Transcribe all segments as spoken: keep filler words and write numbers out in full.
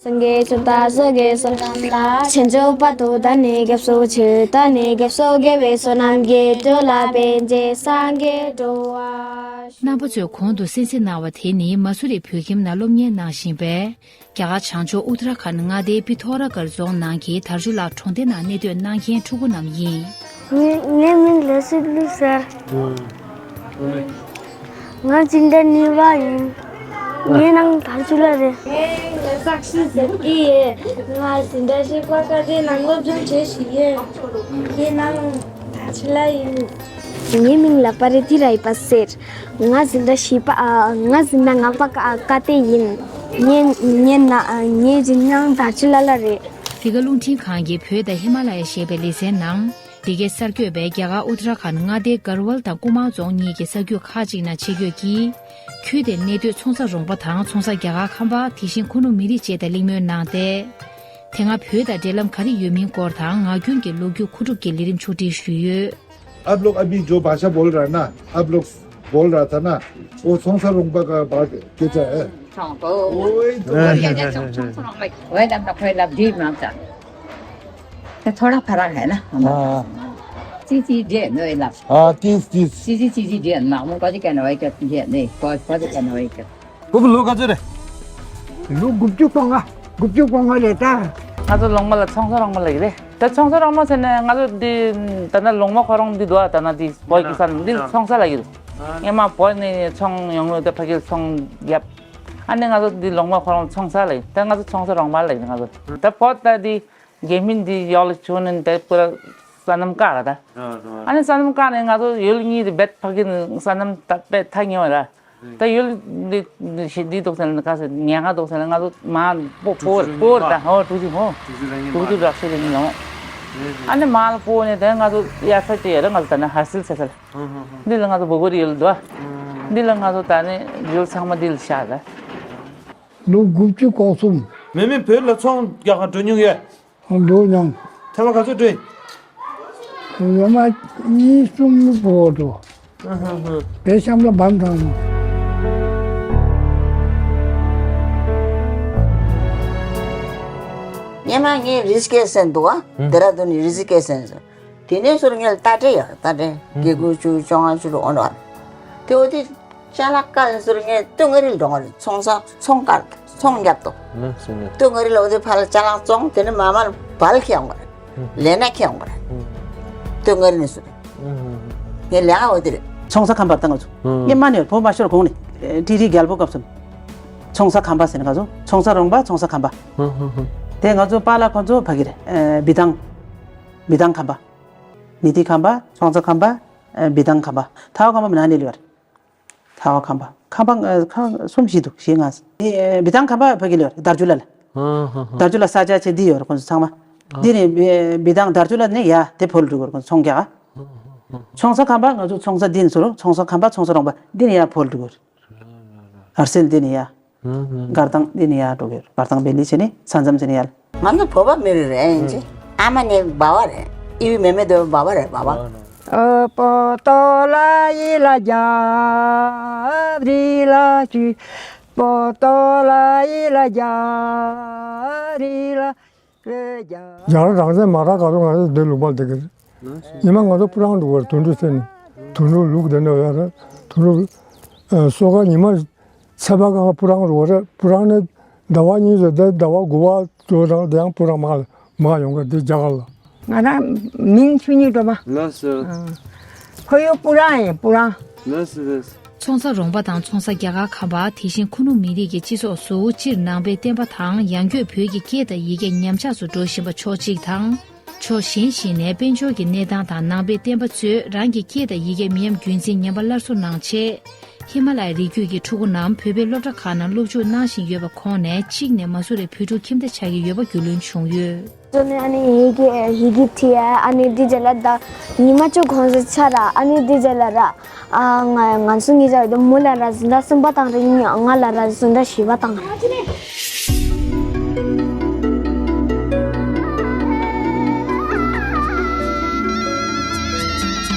སངས་རྒྱས་ཆོས་དང་སོ་གེ་སོ་ནམ་ལ། ཆེན་མཆོག་དཔའ་བོ་དང་ནི་རྒྱ་མཚོ་ཆེ། དང་ནི་རྒྱ་མཚོ་དགེ་བའི་བསོད་ནམས་ཀྱིས། འགྲོ་ལ་ཕན་ཕྱིར་སངས་རྒྱས་འགྲོ་བ། རྣམ་པ་ཚོས་གོང་དུ་གསན་གཟིགས་གནང་བ་དེ་ནི་མ་སུ་རི་བོད་ཁྱིམ་ནང་སློབ་གཉེར་གནང་བཞིན་པའི་རྒྱ་གར་བྱང་ཕྱོགས་ཨུ་ཏ་ར་ཁཱན་མངའ་སྡེའི་པི་ཐོ་ར་གར་རྫོང་ནང་གི་དར་ཆུ་ལ་གྲོང་སྡེ་ནང་གནས་སྡོད་གནང་མཁན་ཕྲུ་གུ་རྣམས་ཡིན། ངའི་ངའི་མིང་ལ་སི་ལུ་ཟེར། ང་འཛིན་གྲྭ་གཉིས་པ་ཡིན། ངའི་ནང་དར་ཆུ་ལ་རེད། ངའི་ས་ཤི་ཟེར་གི་ཡོད། ང་འཛིན་གྲྭ་བཞི་པ་ཀ་ཏེ་ནང་སློབ་སྦྱོང་བྱེད་བཞིན་ཡོད། ངའི་ནང་དར་ཆུ་ལ་ཡིན། ངའི་མིང་ལ་པ་རི་ཐི་ར་ཡི་པ་ཟེར། ང་འཛིན་གྲྭ་བཞི་པ་ཨ། ང་འཛིན་གྲྭ་ལྔ་པ་ཀ་ཨ། ཀ་ཏེ་ཡིན། ངའི་ངའི་ན་ངའི་འཛིན་ནང་དར་ཆུ་ལ་ལ་རེད། འདི་ག་རླུང་འཕྲིན་ཁང་གི་བོད་དང་ཧི་མ་ལ་ཡ་ཞེས་པའི་ལེ་ཚན་ནང་། འདི་གའི་གསར་འགོད་པས་རྒྱ་གར་ཨུ་ཏ་ར་ཁཱན་མངའ་སྡེའི་གར་ཝལ་དང་ཀུ་མཱ་རྫོང་གཉིས་ཀྱི་ས་རྒྱུད་ཁག་ཅིག་ནང་ཆེད་བསྐྱོད་ཀྱིས། ཁུལ་དེར་གནས་སྡོད་ཚོང་ས་རོང་པ་དང་ཚོང་ས་རྒྱ་གར་ཁམས་པ། དེ་བཞིན་ཁུ་ནུ་མི་རིགས་བཅས་དང་གླེང་མོལ་གནང་སྟེ། དེ་སྔ་བོད་དང་འབྲེལ་ལམ་ག་རེ་ཡོད་མིན་སྐོར་དང་ངག་རྒྱུན་གྱི་ལོ་རྒྱུས་མཁོ་སྒྲུབ་ཀྱི་ལས་རིམ་ཕྱོགས་སྒྲིག་ཞུས་ཡོད། आप लोग अभी जो भाषा बोल रहा है ना, आप लोग बोल रहा था ना, वो सोंगसा रोंगबा का बात कैसा है? वही तो। वही तो, वही तो, वही तो, वही तो, वही तो। तो थोड़ा फर्क है ना हमारा। हाँ। ची ची जे नोई ला। हाँ, तीस, तीस। ची ची ची ची जे ना, वो कौन कहना वही कर, जे नहीं, कौन, कौन कहना वही कर। ཁོ་བོ་ལོ་ག་ཚོད་རེད། ལོ་དགུ་བཅུ་གོ་ལྔ། དགུ་བཅུ་གོ་ལྔ་རེད་ད། ང་ཚོ་ལོང་མ་ལ་ཚོང་ས་རོང་མ་ལ་ཡིན་རེད། ད་ཚོང་ས་རོང་མ་ཟེར་ནས་ང་ཚོ་འདི་ད་ནི་ལོང་མ་ཁོ་རང་འདི་འདུག་ཨ། ད་ནི་འདི་བོད་ཀྱི་ས་འདི་ཚོང་ས་ལ་ཡིན། སྔོན་མ་བོད་ནས་ཚོང་ཡོང་ལུགས་ད་ཕ་གིར་ཚོང་བརྒྱབ། ཨ་ནི་ང་ཚོ་འདི་ལོང་མ་ཁོ་རང་ཚོང་ས་ལ་ཡིན། ད་ང་ཚོ་ཚོང་ས་རོང་མ་ལ་ཡིན། ང་ཚོ་ད་བོད་ད་འདི་རྒྱ་མི་འདི་ཡོག་ལ་བྱུང་ནས་ད་པུ་ར་ས་ནམ་བཀག་ར་ད། ཨ་ནི་ས་ནམ་བཀག་ནས་ང་ཚོ་ཡུལ་གཉིས་དེ་བེད་ཕ་གི་ས་ནམ་ད་བེད་ཐག་ཉེ་བ་ར། ད་ཡུལ་འདི་འདི་འདི་འདུག་ཟེར་ན་ག་ཟེར་ཉེན་ཁ་འདུག་ཟེར་ན་ང་ཚོ་མར་སྤོ་སྤོ་སྤོ་ར་ད་ཧོ་དྲུག་ཅུ་ཧོ། དྲུག་ཅུ་ར་ཤི་རེ་ཉིན་ལོ། ཨ་ནི་མར་སྤོ་ནས་ད་ང་ཚོ་དབྱར་ས་ཅི་ཡ་ར་ང་ཚོ་ད་ནི་ཧར་སིལ་ཟེར་ས་ལ། འདི་ལ་ང་ཚོ་བོ་གོ་རི་ཡུལ་འདུག་འདི་ལ་ང་ཚོ་ད་ནི་ཡུལ་ཚང་མ་འདི་ལ་ཤར་ར། ལོ་དགུ་བཅུ་གོ་གསུམ། མེ་མེ་བོད་ལ་ཚོང་རྒྱག་ག་འགྲོ་མྱོང་ཡོད། འགྲོ་མྱོང་། ཐེངས་མ་ག་ཚོད་འགྲོ་ཡིན། ཡོད་མ་གཉིས་གསུམ་པོ་འགྲོ། ཨ་ཧ་ཧ། དེ་གཤམ་ལ་བམ་དང་། སྔོན་མ་ངས་རི་སི་ཀེ་སན་འདུག་ཨ། ཨ། ལྡེ་ར་ལྡུན་ནས་རི་སི་ཀེ་སན་སོང་། དེ་ནས་ཚུར་ངས་རྟ་དྲེལ་ཡོད། རྟ་དྲེལ། ཨ། དགེ་སྐོས་ཆུ་བཅོ་ལྔ་ཆུ་ལ་འོང་བ། དེ་འོ་དེ་ཅ་ལག་བཀག་ནས་ཚུར་ངས་སྟོད་མངའ་རིས་འགྲོ་གི་རེད། ཚོང་ས་ཚོང་བཀག་ཚོང་བརྒྱབ་ཏོ། ལགས་སོ་ལགས། སྟོད་མངའ་རིས་ལ་འོ་དེ་ཕར་ལ་ཅ་ལག་བཙོང་། དེ་ནས་མར་མར་བལ་ཁྱེར་ཡོང་གི་རེད། ཨ། ལས་སྣེ་ཁྱེར་ཡོང་གི་རེད། ཨ། སྟོད་མངའ་རིས་ནས་ཚུར། ཨ། ངས་ལས་ཀ་འོ་དེ་རེད། ཚོང་ས་ཁམས་པ་ད་ང་ཚོ། ཨ། སྔོན་མ་ནས་བོད་མ་ཤོར་གོང་ནས་ཀྲི་ཀྲི་རྒྱལ་པོ་སྐབས་སུ། ཚོང་ས་ཁམས་པ་ཟེར་ནས་ང་ཚོ་ཚོང་ས་རོང་པ་ཚོང་ས་ཁམས་པ། ཧ་ཧ་ཧ། དེ་ང་ཚོ་པཱ་ལགས་ཁོང་ཚོ་ཕ་གི་རེད། ཨ། བི་ཐང་། བི་ཐང་ཁམས་པ། མི་ཐི་ཁམས་པ། ཚོང་ས་ཁམས་པ། ཨ། བི་ཐང་ཁམས་པ། ཐའོ་ཁམས་པ་མི་ན་ནི་ལུ་ཡར། ཐའོ་ཁམས་པ། ཁམས་པ། ཨ། ཁམས་གསུམ་བཞི་འདུག་བཞི་ལྔ། ཨ། བི་ཐང་ཁམས་པ་ཕ་གི་ལུ་ཡར་དར་ཆུ་ལ་ལ། ཧ་ཧ་ཧ། དར་ཆུ་ལ་ས་ཆ་ཆེ་འདི་ཡོད་རེད་ཁོང་ཚོ་ཚང་མ། ཨ། འདི་ནས་བི་བི་ཐང་དར་ཆུ་ལ་ནས་ཡར་དེ་བོད་ལ་འགྲོ་གི་རེད་ཁོང་ཚོ་ཚོང་རྒྱག་ག་ཚོང་ས་ཁམས་པ་ང་ཚོ་ཚོང་ས་འདི་ནས་ཚུར་ཚོང་ས་ཁམས་པ་ཚོང་ས་རོང་པ་འདི་ནས་ཡར་བོད་ལ་འགྲོ་གི་རེད། ཨར་སེལ་འདི་ནས་ཡར། ཨ་ཨ། སྒར་ཐང་འདི་ནས་ཡར་འགྲོ་གི་རེད། སྒར་ཐང་བེ་ལི་བྱས་ནས་ས་མཚམས་བྱས་ནས་ཡར། ང་ཚོ་བོད་པ་མི་རིགས་རེད་ཨིན་ཅི། ཨ་མ་ནི་འབའ་བ་རེད། ཨི་བི་མེ་མེ་དེ་འབའ་བ་རེད་འབའ་བ། ཨ་ནི། ཨ་པོ་ཏོ་ལ་ཡི་ལ་རྒྱབ་རི་ལ་ཅུ། པོ་ཏོ་ལ་ཡི་ལ་རྒྱབ་རི་ལ། རྒྱ་ར་རང་བཙན་མ་རག་ག་རུ་ང་ཚོ་འདི་ལུང་པ་འདི་གི་རེད། ཉི་མ་ང་ཚོ་སྤུ་རང་འགྲོ་བར་དུད་འགྲོ་ཟེར་ནས་དུད་འགྲོ་ལུག་དེ་འདྲ་ཡོད་རེད། དུད་འགྲོ་ཨ་སོ་ག་ཉི་མ་ཚེས་པ་གང་སྤུ་རང་འགྲོ་བ་རེད། སྤུ་རང་ནས་ཟླ་བ་གཉིས་ཙམ་དེ་ཟླ་བ་དགུ་པ་ཙམ་རང་དེ་ཡང་སྤུ་རང་མར་མར་ཡོང་གི་འདི་རྒྱ་གར་ལ། ང་རང་མིང་ཆོས་ཉིད་སྒྲོལ་མ། ལགས་སོ། ཨ། ཕ་ཡུལ་སྤུ་རང་ཡིན་སྤུ་རང་། ལགས་སོ་ལགས་སོ། ཚོང་ས་རོང་པ་དང་ཚོང་ས་རྒྱ་གར་ཁམས་པ་དེ་བཞིན་ཁུ་ནུ་མི་རིགས་ཀྱི་སྤྱི་ཚོགས་སུ་སྤྱིར་ནང་པའི་བསྟན་པ་དང་ཡང་སྒོས་བོད་ཀྱི་སྐད་དང་ཡི་གེ་ཉམས་ཆག་ཏུ་འགྲོ་བཞིན་པ་ཕྱོགས་གཅིག་དང་། ཕྱོགས་གཞན་ཞིག་ནས་དཔལ་འབྱོར་གྱི་གནས་སྟངས་དང་ནང་པའི་བསྟན་པ་གཙོས་རང་གི་སྐད་དང་ཡི་གེ་མི་ཉམས་རྒྱུན་འཛིན་ཉམས་པ་སླར་གསོ་གནང་ཆེད། ཧི་མ་ལ་ཡའི་རི་རྒྱུད་ཀྱི་ཕྲུ་གུ་རྣམས་བོད་པའི་སློབ་གྲྭ་ཁག་ནང་སློབ་འཇུག་གནང་བཞིན་ཡོད་པ་ཁོངས་ནས་གཅིག་ནས་མ་སུ་རི་བོད་ཕྲུག་ཁྱིམ་བདག་ཆགས་ཀྱི་ཡོད་པ་རྒྱུས་ལོན་བྱུང་ཡོད། ཚོ་ནི་ཨ་ནི་ཡི་གེ་ཡི་གེ་བྲིས་ཨ་ནི་འདི་རྗེས་ལ་ད་ཉི་མ་བཅུ་གོང་ས་ཆ་ར་ཨ་ནི་འདི་རྗེས་ལ་ར་ཨ་ང་ང་ཚོ་ངེད་ཅག་དུ་མོ་ལ་ར་ཟིན་ད་གསུམ་པ་དང་རིང་ང་ལ་ར་ཟིན་ད་བཞི་པ་དང་ར། དེ་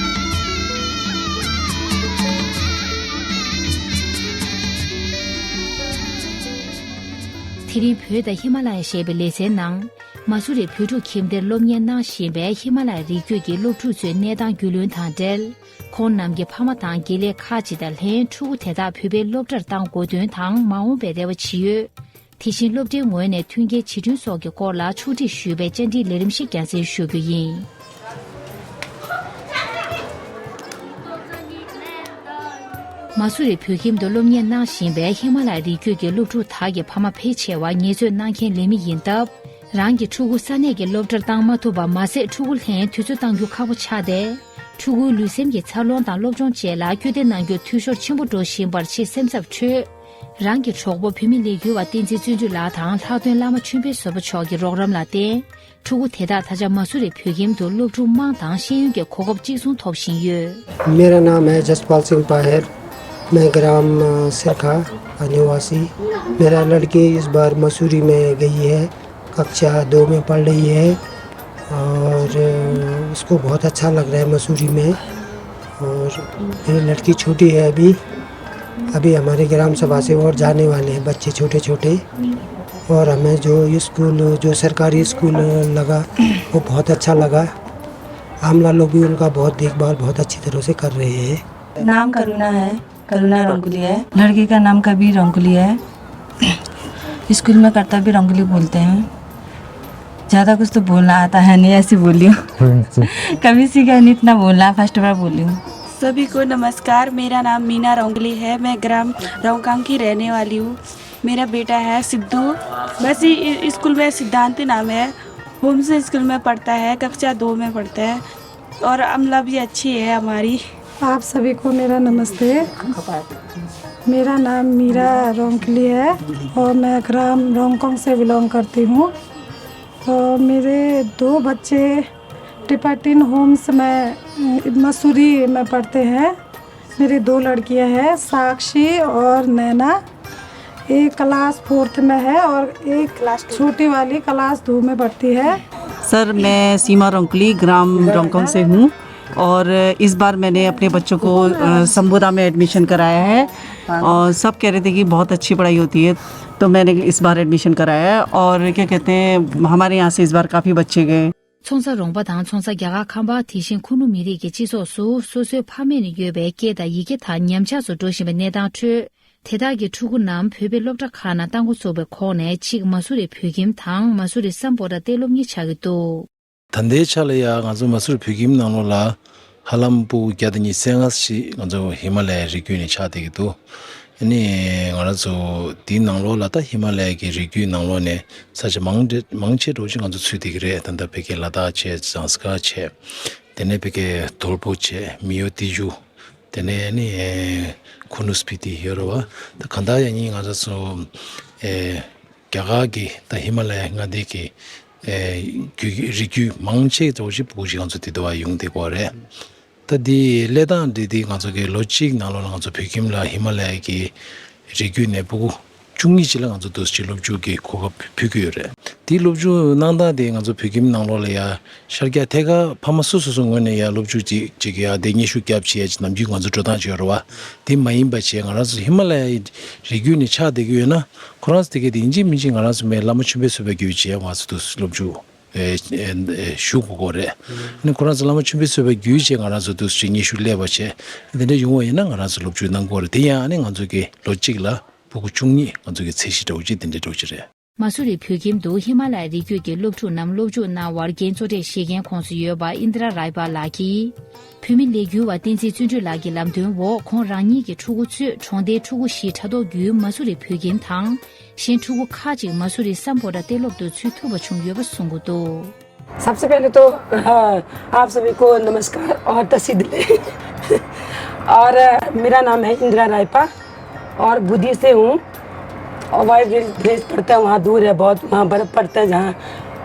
བོད་དང་ཧི་མ་ལ་ཡ་ཞེས་པའི་ལེ་ཚན་ནང་། མ་སུ་རི་བོད་ཕྲུག་ཁྱིམ་སྡེར་སློབ་གཉེར་གནང་བཞིན་པའི་ཧི་མ་ལ་ཡ་རི་རྒྱུད་ཀྱི་སློབ་ཕྲུག་ཚོའི་གནས་སྟངས་རྒྱུས་ལོན་དང་འབྲེལ། ཁོང་རྣམས་ཀྱི་ཕ་མ་དང་དགེ་ལས་ཁག་ཅིག་དང་ལྷན་ཕྲུ་གུ་དེ་དག་བོད་པའི་སློབ་གྲྭར་བཏང་དགོས་དོན་དང་མ་འོངས་པའི་རེ་བ་ཇི་ཡོད། དེ་བཞིན་སློབ་གྲྭའི་ངོས་ནས་མཐུན་རྐྱེན་ཇི་བསྐྲུན་སོགས་ཀྱི་སྐོར་ལ་ཕྱོགས་སྒྲིག་ཞུས་པའི་བཅར་འདྲིའི་ལས་རིམ་ཞིག་རྒྱང་སྲིང་ཞུ་རྒྱུ་ཡིན། མ་སུ་རི་བོད་ཁྱིམ་དུ་སློབ་གཉེར་གནང་བཞིན་པའི་ཧི་མ་ལ་ཡ་རི་རྒྱུད་ཀྱི་སློབ་ཕྲུག་དག་གི་ཕ་མ་ཕལ་ཆེ་བ་ངལ་རྩོལ་གནང་མཁན་ལས་མི་ཡིན་སྟབས། རང་གི་ཕྲུ་གུ་ས་གནས་ཀྱི་སློབ་གྲྭར་བཏང་མ་ཐུབ་པ་མ་ཟད། ཕྲུ་གུ་ལྷན་དུས་ཚོད་གཏང་རྒྱུ་ཁག་པོ་ཆགས་ཏེ། ཕྲུ་གུའི་ལུས་སེམས་ཀྱི་འཚར་ལོངས་དང་སློབ་སྦྱོང་བཅས་ལ་བསྐྱོད་བདེ་གནང་རྒྱུར་འཐུས་ཤོར་ཆེན་པོ་འགྲོ་བཞིན་པར་ཆེས་སེམས་འཚབ་འཕྲོད། རང་གི་གྲོགས་པོ་བུད་མེད་ལས་འགུལ་བ་བསྟན་འཛིན་བརྩོན་འགྲུས་ལགས་དང་ལྷག་དོན་བླ་མ་ཆོས་འཕེལ་བཟོད་པ་མཆོག་གི་རོགས་རམ་ལ་བརྟེན། ཕྲུ་གུ་དེ་དག་ད་ཆ་མ་སུ་རི་བོད་ཁྱིམ་དུ་སློབ་ཕྲུག་དམངས་དང་ཤེས་ཡོན་གྱི་གོ་སྐབས་གཅིག་མཚུངས་ཐོབ་བཞིན་ཡོད། मेरा नाम है जसपाल सिंह पाहेर। मैं ग्राम, अ, सिरखा का निवासी। मेरा लड़की इस बार मसूरी में गई है, कक्षा दो में पढ़ रही है और, अ, उसको बहुत अच्छा लग रहा है मसूरी में। और मेरी लड़की छोटी है अभी, अभी हमारे ग्राम सभा से और जाने वाले हैं बच्चे छोटे छोटे। और हमें जो ये स्कूल, जो सरकारी स्कूल लगा, वो बहुत अच्छा लगा। आमला लोग भी उनका बहुत देखभाल बहुत अच्छी तरह से कर रहे हैं। नाम करुणा है। करुणा रोंगकुली है। लड़के का नाम कबीर रोंगकुली है। स्कूल में करता भी रोंगकुली बोलते हैं। ज़्यादा कुछ तो बोलना आता है नहीं, ऐसे बोली हूँ। कभी सीखा नहीं इतना बोलना, फर्स्ट बार बोली हूँ। सभी को नमस्कार। मेरा नाम मीना रोंगकुली है। मैं ग्राम रोंगकांग की रहने वाली हूँ। मेरा बेटा है सिद्धू। बस ये स्कूल में सिद्धांत नाम है। होम्स स्कूल में पढ़ता है, कक्षा दो में पढ़ता है। और अमला भी अच्छी है हमारी। आप सभी को मेरा नमस्ते। मेरा नाम मीरा रोंगकुली है और मैं ग्राम रोंगकांग से बिलोंग करती हूँ। तो मेरे दो बच्चे टिबेटन होम्स में, मसूरी में पढ़ते हैं। मेरी दो लड़कियां हैं, साक्षी और नैना। एक क्लास फोर्थ में है और एक छोटी वाली क्लास दो में पढ़ती है। सर, मैं सीमा रोंगकुली, ग्राम रोंगकांग से हूँ और इस बार मैंने अपने बच्चों को, अ, संबोधा में एडमिशन कराया है और सब कह रहे थे कि बहुत अच्छी पढ़ाई होती है, तो मैंने इस बार एडमिशन कराया है। और क्या कहते हैं, हमारे यहाँ से इस बार काफ़ी बच्चे गए। ཚོང་ས་རོང་པ་དང་ཚོང་ས་རྒྱ་གར་ཁམས་པ། དེ་བཞིན་ཁུ་ནུ་མི་རིགས་ཀྱི་སྤྱི་ཚོགས་སུ་སོ་སོའི་ཕ་མེས་ནས་ཡོད་པའི་སྐད་དང་ཡི་གེ་དག་ཉམས་ཆག་ཏུ་འགྲོ་བཞིན་པའི་གནས་སྟངས་ཁྲོད། དེ་དག་གི་ཕྲུ་གུ་རྣམས་བོད་པའི་སློབ་གྲྭ་ཁག་ནང་གཏང་འགོ་བཙུགས་པའི་ཁོངས་ནས་གཅིག་མ་སུ་རི་བོད་ཁྱིམ་དང་མ་སུ་རི་སམ་བྷོ་ཊ་གཏན་སློབ་གཉིས་ཆགས་ཀྱི་འདུག། ད་ལྟའི་ཆ་ལ་ཡ་ང་ཚོ་མ་སུ་རི་བོད་ཁྱིམ་ནང་ལོགས་ལ་ཧ་ལམ་སྤུ་གུ་བརྒྱ་དང་ཉི་ཤུ་རྩ་ལྔ་ཞིག་ང་ཚོ་ཧི་མ་ལ་ཡའི་རི་རྒྱུད་ནས་ཆགས་བསྡད་ཀྱི་འདུག། ཨ་ནི་ང་རང་ཚོ་དེའི་ནང་ལོགས་ལ་ད་ཧི་མ་ལ་ཡ་གི་རི་རྒྱུད་ནང་ལོགས་ནས་ས་ཆ་མང་ཆེ་མང་ཆེ་འདྲ་བོ་ཅིག་ང་ཚོ་ཚུད་བསྡད་ཀྱི་རེད། ད་ལྟ་བོད་ཀྱི་ལ་དྭགས་བྱས། ཛངས་དཀར་བྱས། དེ་ནས་བོད་ཀྱི་དོལ་པོ་བྱས། མི་ཡོ་ཏི་ཡུ། དེ་ནས་ཨ་ནི་ཁུ་ནུ་སྤི་ཏི་ཡོད་རེད་བ། ད་གང་ལྟར་ཡང་ཉིན་ང་ཚོ་ཚོ་ཨེ་རྒྱ་གར་གྱི་ད་ཧི་མ་ལ་ཡའི་མངའ་སྡེ་གི་ཨེ་རྒྱུད་རི་རྒྱུད་མང་ཆེ་འདྲ་བོ་ཞིག་སྤུ་གུ་ཞིག་ང་ཚོ་དེ་དུ་བ་ཡོང་བསྡད་ཀྱི་ཡོད་རེད། ད་འདི་གླེང་སྟངས་འདི་འདི་ང་ཚོ་གི་ལོ་གཅིག་ནང་ལོགས་ལ་ང་ཚོ་བོད་ཁྱིམ་ལ་ཧི་མ་ལ་ཡ་གི་རི་རྒྱུད་ནས་སྤུ་གུ་བཅུ་གཉིས་ཅིག་ལ་ང་ཚོ་འདུག་སེ་སློབ་འཇུག་གི་གོ་སྐབས་ཕུལ་གྱི་ཡོད་རེད། དེའི་སློབ་འཇུག་གནང་སྟངས་དེ་ང་ཚོ་བོད་ཁྱིམ་ནང་ལོགས་ལ་ཡ་ཤར་རྒྱག་ཐད་ཀར་ཕ་མ་སོ་སོ་སོ་ངོས་ནས་ཡ་སློབ་འཇུག་ཅིག་ཅིག་ཡ་དེ་སྙན་ཞུ་བརྒྱབ་བྱས་ཡ་ཅིག་ནམ་རྒྱུན་ང་ཚོ་འགྲོ་སྟངས་ཅིག་ཡོད་རེད་བ། དེ་མ་ཡིན་པ་བྱས་ང་རང་ཚོ་ཧི་མ་ལ་ཡའི་རི་རྒྱུད་ནས་ཆགས་བསྡད་ཀྱི་ཡོད་ན་ཁོ་རང་ཚོ་དེ་གས་དེ་ཡིན་གཅིག་མིན་གཅིག་ང་རང་ཚོ་མའི་བླ་མ་ཆོས་འཕེལ་བཟོད་པ་བརྒྱུད་བྱས་ང་ཚོ་འདུག་སེ་སློབ་འཇུག་ཨེ་ཨེ་ཨེ་ཞུ་དགོས་ཀྱི་རེད། ཨ་ནི་ཁོ་རང་ཚོ་བླ་མ་ཆོས་འཕེལ་བཟོད་པ་བརྒྱུད་བྱས་ང་རང་ཚོ་འདུག་སེ་སྙན་ཞུ་སླེབས་པ་བྱས། དེ་འདྲ་ཡོང་བ་ཡིན་ན་ང་རང་ཚོ་སློབ་འཇུག་གནང་དགོས་རེད། དེ་ཡང་ཨ་ནི་ང་ཚོ་གི་ལོ་གཅིག་ལ་སྤུ་གུ་བཅུ་གཉིས་ང་ཚོ་གི་ཚད་གཞི་འདྲ་བོ་ཅིག་དེ་འདྲ་འདྲ་བོ་ཅིག་རེད། མ་སུ་རི་བོད་ཁྱིམ་དུ་ཧི་མ་ལ་ཡ་རི་རྒྱུད་ཀྱི་སློབ་ཕྲུག་རྣམས་སློབ་འཇུག་གནང་བར་འགན་གཙོ་གྲས་བཞེས་མཁན་ཁོངས་སུ་ཡོད་པ་ཨིན་དྲ་རའི་པ་ལགས་ཀྱིས། བུད་མེད་ལས་འགུལ་བ་བསྟན་འཛིན་བརྩོན་འགྲུས་ལགས་ཀྱི་ལམ་སྟོན་འོག་ཁོང་རང་ཉིད་ཀྱི་ཕྲུ་གུ་ཚོས་གྲོང་སྡེའི་ཕྲུ་གུ་བཞིའི་དྲ་ཐོག་བརྒྱུད་མ་སུ་རི་བོད་ཁྱིམ་དང་། གཞན་ཕྲུ་གུ་ཁག་ཅིག་མ་སུ་རི་སམ་བྷོ་ཊ་གཏན་སློབ་ཏུ་ཚུད་ཐུབ་པ་བྱུང་ཡོད་པ་གསུང་གི་འདུག། सबसे पहले तो, अ, आप सभी को नमस्कार और तसी दिले। और, अ, मेरा नाम है इंदिरा रायपा और बुद्धि से हूँ। और वाइफ विलेज पड़ता है, वहाँ दूर है बहुत, वहाँ बर्फ पड़ता है जहाँ।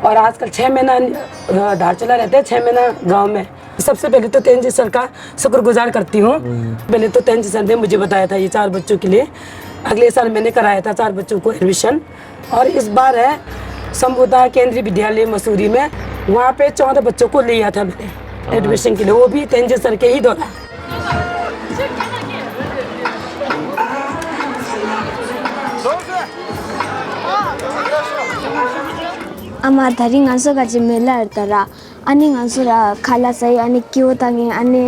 और आजकल छः महीना, अ, धारचूला रहते हैं, छः महीना गाँव में। सबसे पहले तो तेंजी सर का शुक्रगुजार करती हूँ। पहले तो तेंजी सर ने मुझे बताया था ये चार बच्चों के लिए। अगले साल मैंने कराया था चार बच्चों को एडमिशन। और इस बार है संबुदा केंद्रीय विद्यालय मसूरी में, वहाँ पे चौदह बच्चों को लिया था मैंने एडमिशन के लिए, वो भी तेंजी सर के ही द्वारा। ཨ་མ་ད་རིང་ང་ཚོ་ག་ཅི་མེ་ལ་ར་ད་ར། ཨ་ནི་ང་ཚོ་ར་ཁ་ལག་ཟ་ཡི། ཨ་ནི་སྐྱིད་པོ་བཏང་ཡི། ཨ་ནི་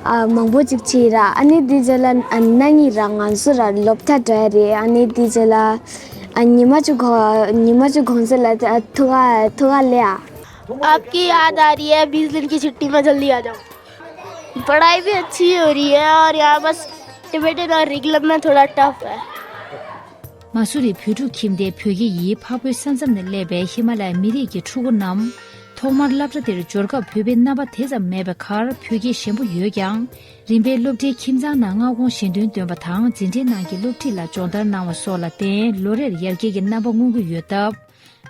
ཨ་མང་པོ་ཅིག་ཅི་ར། ཨ་ནི་དེ་རྗེས་ལ་ཨ་ན་ནི་ར་ང་ཚོ་ར་སློབ་གྲྭ་འགྲོ་ཡ་རེད། ཨ་ནི་དེ་རྗེས་ལ་ཨ་ཉི་མ་གཅིག་གོ་ཉི་མ་གཅིག་གོང་ཚད་ལ་ཨ་ཐུག་ག་ཐུག་ག་ལེ་ཨ། आपकी याद आ रही है, बीस दिन की छुट्टी में जल्दी आ जाओ। पढ़ाई भी अच्छी हो रही है और यहाँ बस टिबेटन और रिगलम में थोड़ा टफ है। མ་སུ་རི་བོད་ཕྲུག་ཁྱིམ་སྡེའི་བོད་དགེ་ཡིས་འཕགས་བོད་ས་མཚམས་ནས་སླེབས་པའི་ཧི་མ་ལ་ཡའི་མི་རིགས་ཀྱི་ཕྲུ་གུ་རྣམས། ཐོག་མར་སློབ་གྲྭ་དེར་འབྱོར་སྐབས་བོད་པའི་རྣམ་པ་དེ་ཙམ་མེད་པའི་ཁར་བོད་སྐད་ཞན་པོ་ཡོད་ཀྱང་། རིམ་པས་སློབ་གྲྭའི་ཁྱིམ་ཚང་ནང་སྔ་དགོང་ཞལ་འདོན་འདོན་པ་དང་འཛིན་གྲྭའི་ནང་གི་སློབ་ཁྲིད་ལ་སྦྱོང་བརྡར་གནང་བ་སོགས་ལ་བརྟེན་ལོ་རེར་ཡར་རྒྱས་ཀྱི་རྣམ་པ་མངོན་གྱི་ཡོད་སྟབས།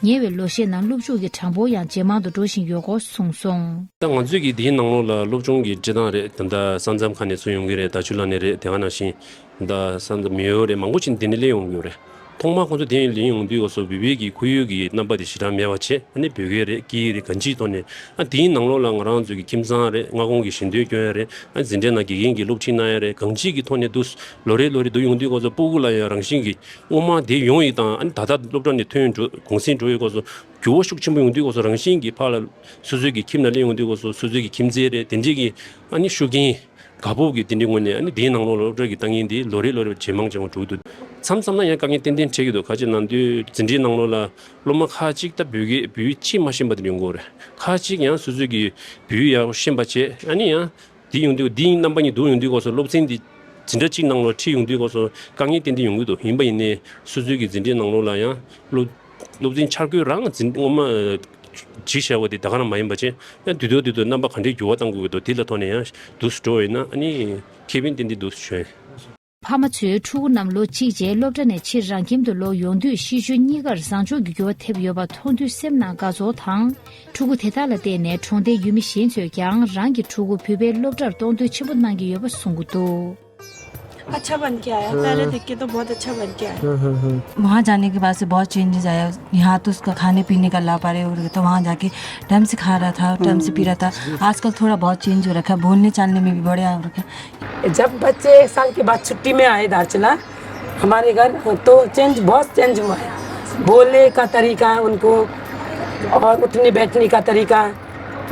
ཉེ་བའི་ལོ་ཤས་ནང་སློབ་ཕྲུག་གི་གྲངས་འབོར་ཡང་ཇེ་མང་དུ་འགྲོ་བཞིན་ཡོད་སྐོར་གསུངས་སོང་། ད་ང་ཚོས་ཀྱི་དེའི་ནང་ལོགས་ལ་སློབ་སྦྱོང་གི་སྤྱི་བཏང་རེད། ད་ལྟ་ས་མཚམས་ཁ་ནས་ཚུར་ཡོང་གི་རེད། ད་ཆུ་ལ་ནས་རེད། དེ་ག་ནང་བཞིན་ད་ས་མཚམས་མེའོ་རེད། མང་པོ་ཅིག་འདི་ནས་སླེབས་ཡོང་གི་ཡོད་རེད། ཐོག་མར་ཁོང་ཚོ་དེ་ཡིན་ལེན་ཡོང་དུས་སྐབས་སུ་བོད་པའི་གི་ཁོར་ཡུག་གི་རྣམ་པ་དེ་ཞེ་དྲག་མེད་པ་བྱས། ཨ་ནི་བོད་སྐད་རེད། སྐད་ཡིག་རེད། གང་ཅིའི་ཐོག་ནས། ཨ་དེའི་ནང་ལོགས་ལ་ང་རང་ཚོའི་གི་ཁྱིམ་ཚང་རེད། སྔ་དགོང་གི་ཞལ་འདོན་སྐྱོན་ཡ་རེད། ཨ་འཛིན་གྲྭའི་ནང་དགེ་རྒན་གྱི་སློབ་ཁྲིད་གནང་ཡ་རེད། གང་ཅིའི་གི་ཐོག་ནས་འདུག་ལོ་རེ་ལོ་རེ་འདུག་ཡོང་དུས་སྐབས་སུ་སྤུ་གུ་ལ་ཡང་རང་བཞིན་གྱི་སྔོན་མ་དེ་ཡོང་ཡི་དང་། ཨ་ནི་ད་ལྟ་སློབ་གྲྭ་ནས་ཐོན་འགྲོ་གུང་སེང་འགྲོ་ཡི་སྐབས་སུ་འགྱུར་བ་ཤུགས་ཆེན་པོ་ཡོང་དུས་སྐབས་སུ་རང་བཞིན་གྱི་ཕར་ལ་སོ་སོའི་གི་ཁྱིམ་ནང་སླེབས་ཡོང་དུས་སྐབས་སུ་སོ་སོའི་གི་ཁྱིམ་མཚེས་རེད། དེ་འདྲས་ཀྱི་ཨ་ནི་ཤུགས་རྐྱེན་དགའ་སྤོབས་ཀྱི་དེ་འདྲའི་ངོས་ནས། ཨ་ནི་དེའི་ནང་ལོགས་ལ་སློབ་གྲྭ་གི་ལྟ་ངན་དེ་ལོ་རེ་ལོ་རེ་ཇེ་མང་ཇེ་མང་འགྲོ་གི་འདུག་མཚམས་མཚམས་ན་ཡང་དཀའ་ངལ་ཏན་ཏན་འཕྲད་ཀྱི་འདུག་ག་ཅི་ན་དུས་འཛིན་གྲྭའི་ནང་ལོགས་ལ་སློབ་མ་ཁག་ཅིག་ད་བོད་སྐད་བོད་ཡིག་ཕྱིས་མ་ཤེས་པ་དེ་འདྲ་ཡོང་གི་ཡོད་རེད། ཁག་ཅིག་ཡང་སོ་སོའི་གི་བོད་ཡིག་ཡག་པོ་ཤེས་པ་བྱས། ཨ་ནི་ཡང་དེ་ཡོང་དུས་དེའི་རྣམ་པ་གཉིས་འདུག་ཡོང་དུས་སྐབས་སུ་སློབ་ཚན་འདི་འཛིན་གྲྭ་གཅིག་ནང་ལ་ཁྲིད་ཡོང་དུས་སྐབས་སུ་དཀའ་ངལ་ཏན་ཏན་ཡོང་གི་འདུག་ཡིན་པ་ཡིན་ནའི་སོ་སོའི་གི་འཛིན་གྲྭའི་ནང་ལོགས་ལ་ཡང་སློབ་སློབ་ཚན་འཆར་འགོད་རང་འཛིན་སྔོན་མ་བྱས་བཞག་པ་དེ་ད་ག་རང་མ་ཡིན་པ་བྱས། ཡང་དུས་ཐོག་དུས་ཐོག་རྣམ་པ་ག་འདྲའི་འགྱུར་བ་གཏང་དགོས་ཀྱི་འདུག་དེ་ལ་ཐོག་ནས་ཡང་འདུག་སེ་འགྲོ་བ་ཡིན་ན། ཨ་ནི་ཁེ་ཕན་ཏན་ཏན་འདུག་སེ་བྱུང་། ཕ་མ་ཚོས་ཕྲུ་གུ་རྣམས་ལོ་གཅིག་རྗེས་སློབ་གྲྭ་ནས་ཕྱིར་རང་ཁྱིམ་དུ་ལོག་ཡོང་དུས་གཤིས་སྤྱོད་གཉིས་ཀར་བཟང་ཕྱོགས་ཀྱི་འགྱུར་བ་ཐེབས་ཡོད་པ་མཐོང་དུས་སེམས་ནང་དགའ་ཚོར་དང་། ཕྲུ་གུ་དེ་དག་ལ་བརྟེན་ནས་གྲོང་སྡེའི་ཡུལ་མི་གཞན་ཚོས་ཀྱང་རང་གི་ཕྲུ་གུ་བོད་པའི་སློབ་གྲྭར་གཏོང་འདོད་ཆེན་པོ་གནང་གི་ཡོད་པ་གསུང་གི་འདུག अच्छा बन के आया, पहले देख के तो बहुत अच्छा बन के आया। वहाँ जाने के बाद से बहुत चेंजेस आया। यहाँ तो उसका खाने पीने का ला पा रहे हो, तो वहाँ जाके टाइम से खा रहा था, टाइम से पी रहा था। आजकल थोड़ा बहुत चेंज हो रखा है, बोलने चालने में भी बढ़िया हो रखा है। जब बच्चे एक साल के बाद छुट्टी में आए दार्चुला हमारे घर, तो चेंज, बहुत चेंज हुआ है। बोलने का तरीका उनको और उठने बैठने का तरीका।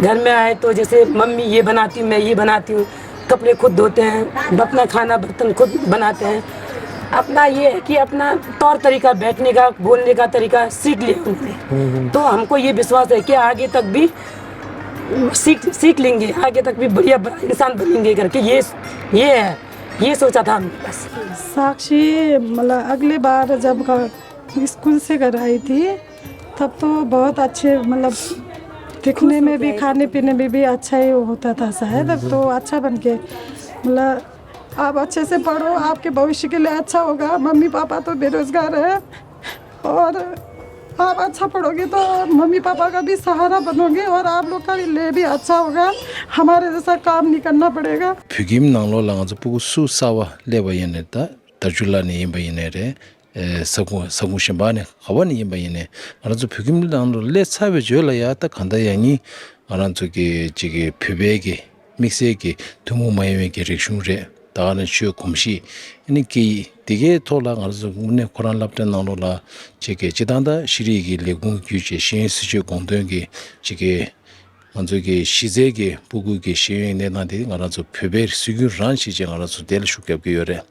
घर में आए तो जैसे मम्मी ये बनाती हूँ, मैं ये बनाती हूँ, कपड़े खुद धोते हैं, अपना खाना बर्तन खुद बनाते हैं। अपना ये है कि अपना तौर तरीका, बैठने का, बोलने का तरीका सीख लिया उन्होंने। तो हमको ये विश्वास है कि आगे तक भी सीख सीख लेंगे, आगे तक भी बढ़िया ब- इंसान बनेंगे करके ये ये है, ये सोचा था हमने बस। साक्षी मतलब अगले बार जब का स्कूल से घर आई थी, तब तो बहुत अच्छे, मतलब दिखने में भी, खाने पीने में भी अच्छा ही होता था शायद। अब तो अच्छा बन के, मतलब आप अच्छे से पढ़ो, आपके भविष्य के लिए अच्छा होगा। मम्मी पापा तो बेरोजगार है और आप अच्छा पढ़ोगे तो मम्मी पापा का भी सहारा बनोगे और आप लोग का भी लिए भी अच्छा होगा। हमारे जैसा काम नहीं करना पड़ेगा। བོད་ཁྱིམ་ནང་ལོགས་ལ་ང་ཚོ་སྤུ་གུ་སུ་གསར་པ་སླེབས་པ་ཡིན་ནའི་ད་དར་ཆུ་ལ་ནས་ཡིན་པ་ཡིན་ནའི་རེད། ཨེ་ས་ཁུངས་ས་ཁུངས་གཞན་པ་ནས་ག་བ་ནས་ཡིན་པ་ཡིན་ནའི་ང་རང་ཚོ་བོད་ཁྱིམ་ནང་ལོགས་སླེབས་ཚར་བའི་རྗེས་ལ་ཡ་ད་གང་ལྟར་ཡང་ནི་ང་རང་ཚོ་གི་ཅིག་གི་བོད་པའི་གི་དམིགས་བསལ་གྱི་ཐུན་མོང་མ་ཡིན་པའི་གི་རིག་གཞུང་རེད། ད་ག་ནང་ཆོས་གོམས་གཤིས། ཨ་ནི་སྐད་ཡིག་འདི་གའི་ཐོག་ལ་ང་རང་ཚོ་དངོས་གནས་ཁོ་རང་སློབ་གྲྭ་ནང་ལོགས་ལ་ཅིག་གི་སྤྱི་བཏང་ད་ཤེས་རིག་གི་ལས་ཁུངས་བརྒྱུད་བྱས་ཤེས་ཡོན་སྲིད་བྱུས་དགོངས་དོན་གྱི་ཅིག་གི་ང་ཚོ་གི་གཞི་རྩའི་གི་སྤུ་གུ་གི་ཤེས་ཡོན་གནས་སྟངས་དེ་ང་རང་ཚོ་བོད་པའི་སྲོལ་རྒྱུན་རང་བྱས་བྱས་ང་རང་ཚོ་དེ་ལ་ཤུགས་རྒྱབ་ཀྱི་ཡོད་རེད།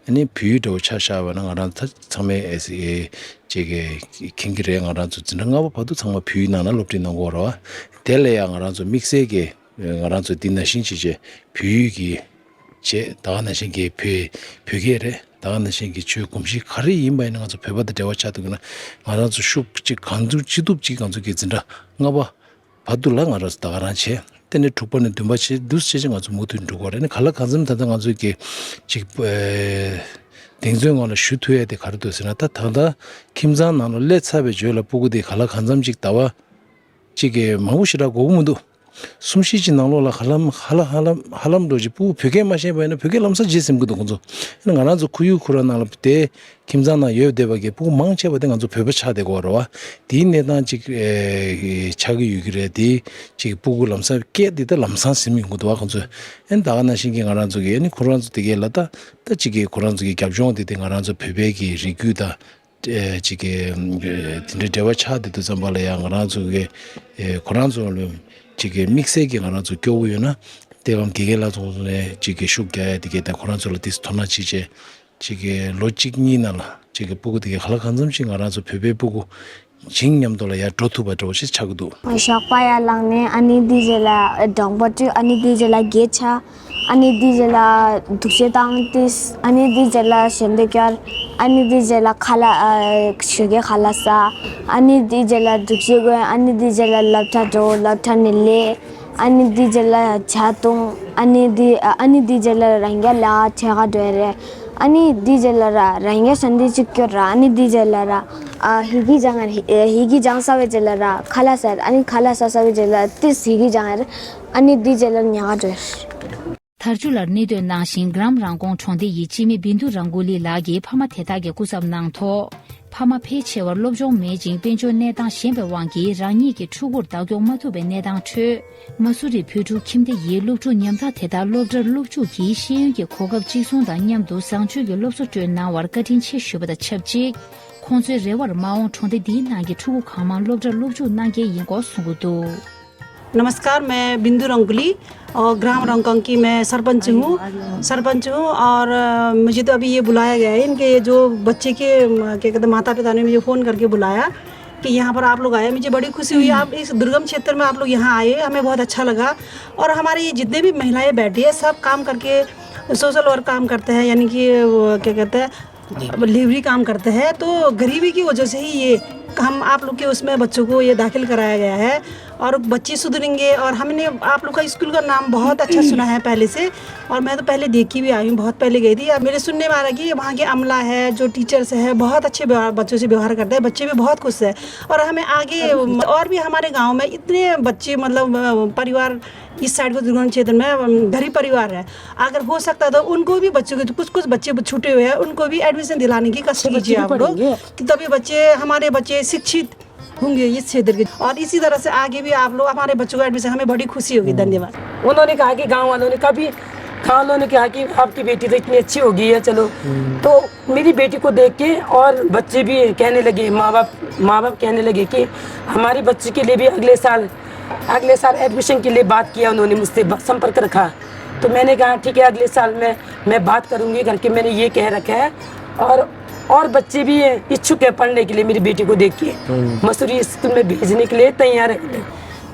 ཨ་ནི་བོད་ཡིག་འདྲ་བོ་ཆ་བཞག་པ་ན་ང་རང་ད་ཚང་མས་ཨེ་ཅིག་གི་མཁྱེན་གྱི་རེད། ང་རང་ཚོ་འཛིན་གྲྭ་ལྔ་པ་བར་དུ་ཚང་མ་བོད་ཡིག་ནང་ན་སློབ་ཁྲིད་གནང་གི་ཡོད་རེད་བ། དེ་ལ་ཡང་ང་རང་ཚོ་དམིགས་བསལ་གྱི་ང་རང་ཚོ་འདི་ནང་བཞིན་བྱས་བྱས་བོད་ཡིག་གི་བྱས། ད་ག་ནང་བཞིན་གྱི་བོད་བོད་སྐད་རེད། ད་ག་ནང་བཞིན་གྱི་ཆོས་གོམས་གཤིས་ག་རེ་ཡིན་པ་ཡིན་ན་ང་ཚོ་བོད་པ་དང་འབྲེལ་བ་ཆགས་འདུག་ན་ང་རང་ཚོ་ཤུགས་གཅིག་གང་ཐུབ་ཅི་ཐུབ་ཅིག་ང་ཚོ་གི་འཛིན་གྲྭ་ལྔ་པ་བར་དུ་ལ་ང་རང་ཚོ་ད་ག་རང་བྱས། དེ་ནས་དྲུག་པ་ནས་བདུན་པ་བྱས་འདུག་བྱས་བྱས་ང་ཚོ་མུ་མཐུད་འགྲོ་དགོས་རེད། ནི་ག་ལ་གང་འཚམ་ད་ལྟ་ང་ཚོ་གི་ཅིག་ཨེ་གདེང་ཚོད་ངང་ལ་ཞུ་ཐུབ་ཡ་དེ་ག་རེ་འདུག་ཟེར་ན། ད་ད་ལྟ་ཁྱིམ་ཚང་ནང་ལ་སླེབས་ཚར་བའི་རྗེས་ལ་སྤུ་གུ་དེ་ག་ལ་གང་འཚམ་ཅིག་ཟླ་བ་གཅིག་གི་མང་པོ་ཞེ་དྲག་དགོས་ཀྱི་མི་འདུག་གསུམ་བཞི་གཅིག་ནང་ལོགས་ལ་ཧ་ལམ་ཧ་ལམ་ཧ་ལམ་ཧ་ལམ་འགྲོ་ཅིག་སྤུ་གུ་བོད་སྐད་མ་ཤེས་པ་ཡིན་ན་བོད་སྐད་ལམ་སང་བརྗེད་ཟིན་གྱི་འདུག་ཁོང་ཚོ། ཡིན་ན་ང་རང་ཚོ་ཁོར་ཡུག་ཁོ་རང་ནང་ལ་དེ་ཁྱིམ་ཚང་ནང་ཡོད་བསྡད་པ་གི་སྤུ་གུ་མང་ཆེ་བ་དེ་ང་ཚོ་བོད་པ་ཆགས་བསྡད་ཀྱི་ཡོད་རེད་བ། དེའི་གནས་སྟངས་ཅིག་ཨེ་ཆགས་ཀྱི་ཡོད་ཀྱི་རེད། དེ་ཅིག་སྤུ་གུ་ལམ་སང་སྐད་དེ་ད་ལམ་སང་ཟིན་ཡོང་གི་འདུག་བ། ཁོང་ཚོ་ཨེ་ད་ག་ནང་བཞིན་གྱི་ང་རང་ཚོ་གི་ཨེ་ནི་ཁོ་རང་ཚོ་དེ་གའི་ལ་ད་ད་ཅིག་གི་ཁོ་རང་ཚོ་གི་རྒྱབ་ལྗོངས་དེ་དེ་ང་རང་ཚོ་བོད་པའི་གི་རིགས་རྒྱུད་དང་། ཨེ་ཅིག་གི་ཨེ་དེ་འདྲའི་འབྲེལ་བ་ཆགས་བསྡད་དུས་ཙམ་པ་ལ་ཡང་ང་རང་ཚོ་གི་ཨེ་ཁོ་རང་ཚོ་ལ་ཅིག་གི་དམིགས་བསལ་གྱི་ང་རང་ཚོ་སྐྱོ་བོ་ཡོད་ན་ཏེ་ཀམ་དགེ་རྒན་ལགས་ཚོ་ནས་ཅིག་གི་ཤུགས་རྒྱག་ཡ་དེ་གའི་ད་ཁོ་རང་ཚོ་ལ་ཏིས་དོ་སྣང་བྱེད་བྱས། ཅིག་གི་ལོ་གཅིག་གཉིས་ནང་ལ་ཅིག་གི་སྤུ་གུ་དེ་གའི་ག་ལ་གང་འཚམ་ཞིག་ང་རང་ཚོ་བོད་པའི་སྤུ་གུ་བྱིངས་མཉམ་དུ་ལ་ཡར་འགྲོ་ཐུབ་པ་འདྲ་བོ་ཞིག་ཆགས་ཀྱི་འདུག། ཞོགས་པ་ཡར་ལངས་ནས་ཨ་ནི་དེའི་རྗེས་ལ་སྒྲོམ་པ་བཀྲུ། ཨ་ནི་དེའི་རྗེས་ལ་སྒོ་ཕྱེ། ཨ་ནི་དེའི་རྗེས་ལ་འདུག་སེ་བཏང་ཏིས། ཨ་ནི་དེའི་རྗེས་ལ་ཞལ་འདོན་སྐྱོར། ཨ་ནི་དེའི་རྗེས་ལ་ཁ་ལག་ཨ་ཞོགས་ཀའི་ཁ་ལག་ཟ། ཨ་ནི་དེའི་རྗེས་ལ་འདུག་སེ་གོན། ཨ་ནི་དེའི་རྗེས་ལ་སློབ་གྲྭ་འགྲོ། སློབ་གྲྭ་ནས་སླེབས། ཨ་ནི་དེའི་རྗེས་ལ་ཇ་བཏུང་། ཨ་ནི་དེ་ཨ་ནི་དེའི་རྗེས་ལ་རང་རྒྱ་ལ་ཁྲལ་ག་འགྲོ་ཡ་རེད། ཨ་ནི་དེའི་རྗེས་ལ་ར་རང་རྒྱ་ཞལ་འདོན་ཅིག་སྐྱོར་ར། ཨ་ནི་དེའི་རྗེས་ལ་ར་ཨ་ཧི་གི་ཇང་ཧི་གི་ཇང་ཟ་བའི་རྗེས་ལ་ར་ཁ་ལག་ཟ། ཨ་ནི་ཁ་ལག་ཟ་ཟ་བའི་རྗེས་ལ་ཏིས་ཧི་གི་ཇང་ཡ་རེད། ཨ་ནི་དེའི་རྗེས་ལ་ཉལ་ག་འགྲོ་ཡ་རེད། དར་ཆུ་ལར་གནས་སྡོད་གནང་ཞིང་གྲམ་རང་ཀོང་གྲོང་སྡེ་ཡི་སྤྱི་མི་བིན་དུ་རང་གུ་ལི་ལགས་ཀྱིས་ཕ་མ་དེ་དག་གི་སྐུ་ཚབ་གནང་ཐོག་ཕ་མ་ཕལ་ཆེ་བར་སློབ་སྦྱོང་མེད་ཅིང་དཔལ་འབྱོར་གནས་སྟངས་ཞན་པའི་དབང་གིས་རང་ཉིད་ཀྱི་ཕྲུ་གུར་བདག་སྐྱོང་མ་ཐུབ་པའི་གནས་སྟངས་ཁྲོད། མ་སུ་རི་བོད་ཕྲུག་ཁྱིམ་སྡེ་ཡིས་སློབ་ཕྲུག་ཉམ་ཐག་དེ་དག་སློབ་གྲྭར་སློབ་འཇུག་གི་ཤེས་ཡོན་གྱི་གོ་སྐབས་གཅིག་མཚུངས་དང་མཉམ་དུ་བཟང་སྤྱོད་ཀྱི་སློབ་གསོ་སྤྲོད་གནང་བར་བཀའ་དྲིན་ཆེ་ཞུས་པ་དང་ཆབས་ཅིག་ཁོང་ཚོའི་རེ་བར་མ་འོངས་གྲོང་སྡེ་འདིའི་ནང་གི་ཕྲུ་གུ་གང་མང་སློབ་གྲྭར་སློབ་འཇུག་གནང་གལ་ཡིན་སྐོར་གསུང་གི་འདུག། नमस्कार, मैं बिंदु रंगोली और ग्राम रंगकांग की मैं सरपंच हूँ, सरपंच हूँ। और अ, मुझे तो अभी ये बुलाया गया है, इनके ये जो बच्चे के अम, क्या कहते हैं, माता पिता ने मुझे फ़ोन करके बुलाया कि यहाँ पर आप लोग आए। मुझे बड़ी खुशी हुई, आप इस दुर्गम क्षेत्र में आप लोग यहाँ आए, हमें बहुत अच्छा लगा। और हमारे ये जितने भी महिलाएं बैठी है, सब काम करके, सोशल वर्क काम करते हैं, यानी कि वो क्या कहते हैं, लेबरी काम करते हैं। तो गरीबी की वजह से ही ये हम आप लोग के उसमें बच्चों को ये दाखिल कराया गया है। और बच्चे सुधरेंगे। और हमने आप लोग का स्कूल का नाम बहुत अच्छा सुना है पहले से, और मैं तो पहले देखी भी आई हूँ, बहुत पहले गई थी। अब मेरे सुनने में आ रहा है कि वहाँ के अमला है, जो टीचर्स है, बहुत अच्छे व्यवहार, बच्चों से व्यवहार करते हैं, बच्चे भी बहुत खुश है। और हमें आगे और भी हमारे गांव में इतने बच्चे, मतलब अ, परिवार इस साइड को दुर्गम क्षेत्र में अम, गरीब परिवार है। अगर हो सकता है तो उनको भी, बच्चों के कुछ कुछ बच्चे छूटे हुए हैं, उनको भी एडमिशन दिलाने की कष्ट कीजिए आप लोग, कि तभी बच्चे, हमारे बच्चे शिक्षित होंगे इस क्षेत्र के। और इसी तरह से आगे भी आप लोग हमारे बच्चों को एडमिशन, हमें बड़ी खुशी होगी। धन्यवाद। उन्होंने कहा कि गांव वालों ने कभी, गांव वालों ने कहा कि आपकी बेटी तो इतनी अच्छी हो गई है, चलो। तो मेरी बेटी को देख के और बच्चे भी कहने लगे, माँ बाप, माँ बाप कहने लगे कि हमारी बच्ची के लिए भी अगले साल, अगले साल एडमिशन के लिए बात किया उन्होंने मुझसे, ब- संपर्क रखा। तो मैंने कहा, ठीक है, अगले साल मैं मैं बात करूंगी करके मैंने ये कह रखा है। और और बच्चे भी इच्छुक है पढ़ने के लिए मेरी बेटी को देख के, मसूरी स्कूल में भेजने के लिए तैयार है।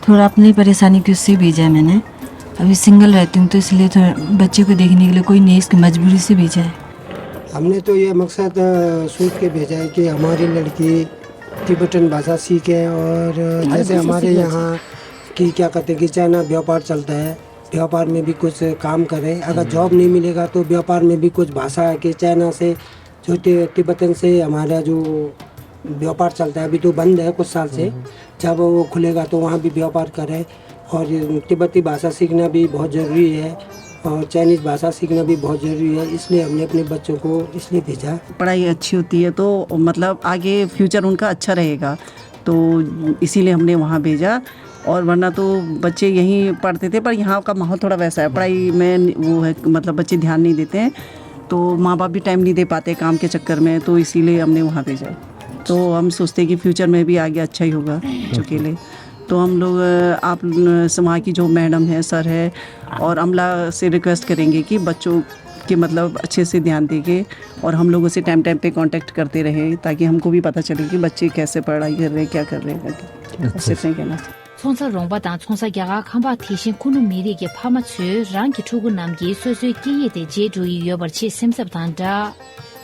थोड़ा अपनी परेशानी की उससे भेजा है मैंने। अभी सिंगल रहती हूँ, तो इसलिए थोड़ा बच्चे को देखने के लिए कोई नहीं, इसकी मजबूरी से भेजा है। हमने तो ये मकसद अ, सोच के भेजा है कि हमारी लड़की टिबेटन भाषा सीखे, और अ, जैसे हमारे यहाँ की क्या कहते हैं कि चाइना व्यापार चलता है, व्यापार में भी कुछ काम करे। अगर जॉब नहीं मिलेगा तो व्यापार में भी कुछ भाषा के चाइना से, जो ति- तिब्बतन से हमारा जो व्यापार चलता है, अभी तो बंद है कुछ साल से। जब वो खुलेगा तो वहाँ भी व्यापार करे। और ये तिब्बती भाषा सीखना भी बहुत ज़रूरी है, और चाइनीज़ भाषा सीखना भी बहुत ज़रूरी है, इसलिए हमने अपने बच्चों को इसलिए भेजा। पढ़ाई अच्छी होती है तो मतलब आगे फ्यूचर उनका अच्छा रहेगा, तो इसीलिए हमने वहाँ भेजा। और वरना तो बच्चे यहीं पढ़ते थे, पर यहाँ का माहौल थोड़ा वैसा है, पढ़ाई में वो है, मतलब बच्चे ध्यान नहीं देते हैं, तो माँ बाप भी टाइम नहीं दे पाते काम के चक्कर में, तो इसीलिए हमने वहाँ भेजा। तो हम सोचते हैं कि फ्यूचर में भी आगे अच्छा ही होगा बच्चों के लिए। तो हम लोग अ, आप अ, वहाँ की जो मैडम है, सर है और अमला से रिक्वेस्ट करेंगे कि बच्चों के मतलब अच्छे से ध्यान देंगे और हम लोगों से टाइम टाइम पे कांटेक्ट करते रहे, ताकि हमको भी पता चले कि बच्चे कैसे पढ़ाई कर रहे हैं, क्या कर रहे हैं करके। बस इतना ही कहना। ཚོང་ས་རོང་པ་དང་ཚོང་ས་རྒྱ་གར་ཁམས་པ། དེ་བཞིན་ཁུ་ནུ་མི་རིགས་ཀྱི་ཕ་མ་ཚོས་རང་གི་ཕྲུ་གུ་རྣམས་ཀྱིས་སོ་སོའི་སྐད་ཡིག་དེ་བརྗེད་འགྲོ་ཡི་ཡོད་པར་ཆེས་སེམས་འཚབ་དང་སྦྲགས།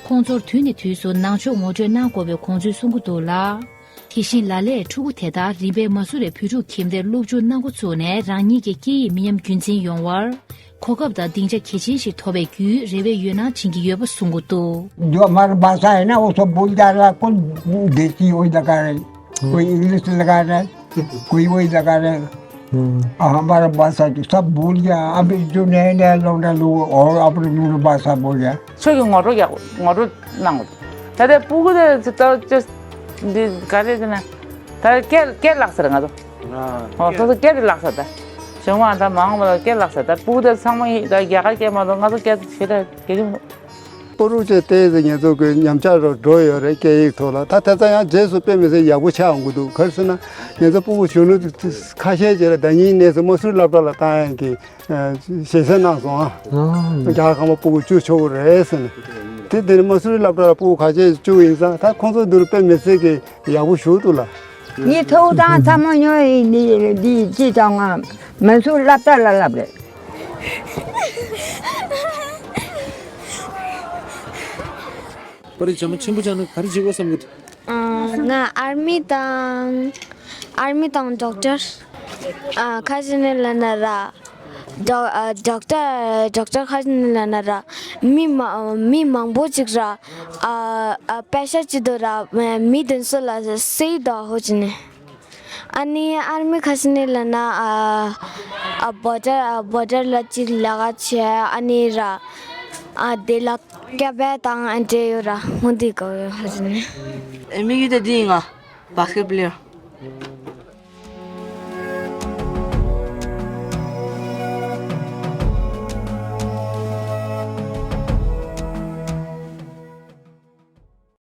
ཁོང་ཚོར་དུས་ནས་དུས་སུ་ནང་ཆོས་ངོ་སྤྲོད་གནང་དགོས་པའི་དགོངས་ཚུལ་གསུང་གི་འདུག་ལ། དེ་བཞིན་ལ་ལས་ཕྲུ་གུ་དེ་དག་རིམ་པས་མ་སུ་རའི་བོད་ཕྲུག་ཁྱིམ་སྡེར་སློབ་འཇུག་གནང་འགོ་བཙུགས་ནས་རང་ཉིད་ཀྱི་སྐད་ཡིག་མི་ཉམས་རྒྱུན་འཛིན་ཡོང་བར་གོ་སྐབས་དང་སྡིངས་ཆ་གལ་ཆེན་ཞིག་ཐོབ་པའི་བརྒྱུད་རེ་བའི་འོད་སྣང་སྦྱིན་གྱི་ཡོད་པ་གསུང་གི་འདུག། जो हमारा भाषा है ना, वो सब भूल जा रहा है। कौन देसी वही लगा रहे, कोई इंग्लिश लगा रहा है, कोई वही लगा रहे। हमारा भाषा तो सब भूल गया। अभी जो नए नए लौंडे लोग और अपनी अपनी भाषा बोल रहे हैं। ཆོས་ཀྱི་ངོ་སྤྲོད་ཡག་ངོ་སྤྲོད་གནང་དགོས། ད་ལྟ་སྤུ་གུ་དེ་ད་ཅི་འདི་ག་རེ་ཟེར་ན། ད་སྐད་སྐད་བརླག་ཟེར་ང་ཚོ། ཨོ་སོ་སོ་སྐད་དེ་བརླག་ཟེར་ད། གཞུང་མང་ད་མང་བ་ལ་སྐད་བརླག་ཟེར་ད། སྤུ་གུ་དེ་ཚང་མ་ཡི་ད་རྒྱ་གར་སྐད་མ་གཏོགས་ང་ཚོ་སྐད་ཞེ་དྲག་གལ་ཆེན་པོ། སྤོ་རུ་བཅས་ཏོག་ཙམ་ང་ཚོ་གི་ཉམས་ཆག་རུ་འགྲོ་ཡོད་རེད། སྐད་ཡིག་ཐོག་ལ། ད་དེ་ཙམ་ཡང་རྗེས་སུ་དཔེ་མི་སྲིད་ཡག་པོ་ཆགས་འོང་གི་འདུག་ག་རེ་ཟེར་ན། ང་ཚོ་སྤུ་གུ་གཞོན་ནུ་ཁ་ཤས་ཅིག་ལ་ཟླ་ཉིན་གནས་ཚུལ་དམའ་ཟུར་སློབ་གྲྭ་ལ་བཏང་ཡག་གི་ཨ་ཞལ་གསེང་གནང་སོང་ཨ། ཨ། རྒྱ་གར་ཁང་པ་སྤུ་གུ་བཅུ་ཆོག་གི་རེད་ཟེར་ནས། དེ་དེ་ནས་དམའ་ཟུར་སློབ་གྲྭ་ལ་སྤུ་གུ་ཁ་ཤས་བཅུག་ཡིན་ཙང་། ད་ཁོང་ཚོ་འདི་རུ་དཔེ་མི་སྲིད་ཀྱི་ཡག་པོ་ཞུགས་འདུག་ལ། ངས་ཐོག་དང་ཚ་མོ་ཉོ་ཡིན། འདི་འདི་ཅི་དང་ང་མི་ཚོ་སློབ་གྲྭ་ལ་སློབ་རེད། པ་རི་བྱ་མ་ཆེན་པོ་ཆགས་ན་ག་རེ་བྱེད་དགོས་བསམ་གི་འདུག་ང་ཨར་མི་དང་ཨར་མི་དང་ཌོག་ཊར། ཨ་ཁ་ཅིག་ནས་ལབ་ན་ར། ཌོག་ཨ་ཌོག་ཊར་ཌོག་ཊར་ཁ་ཅིག་ནས་ལབ་ན་ར། མི་མ་མི་མང་པོ་ཅིག་ར། ཨ་ཨ་པེ་ཤ་ཅིག་འདུག་ར། མི་དེ་ཚོ་ལ་སེ་དོ་ཧོ་ཅིག་ནས། ཨ་ནི་ཨར་མི་ཁ་ཤས་ནས་ལབ་ན་ཨ་ཨ་བོ་ཌར་ཨ་བོ་ཌར་ལ་ཅིག་ལས་ཀ་བྱས། ཨ་ནི་ར་ཨ་དེ་ལ་སྐད་འབོད་དང་ཨ་འདྲེ་ཡོད་ར། ཧོ་འདི་གོ་ཡོད་ཧ་ཅིག་ནས། ཨེ་མི་གི་ད་འདི་ཡིན་ང་། བྷ་སི་ཀེ་ཊི་པི་ལེ་ཡར།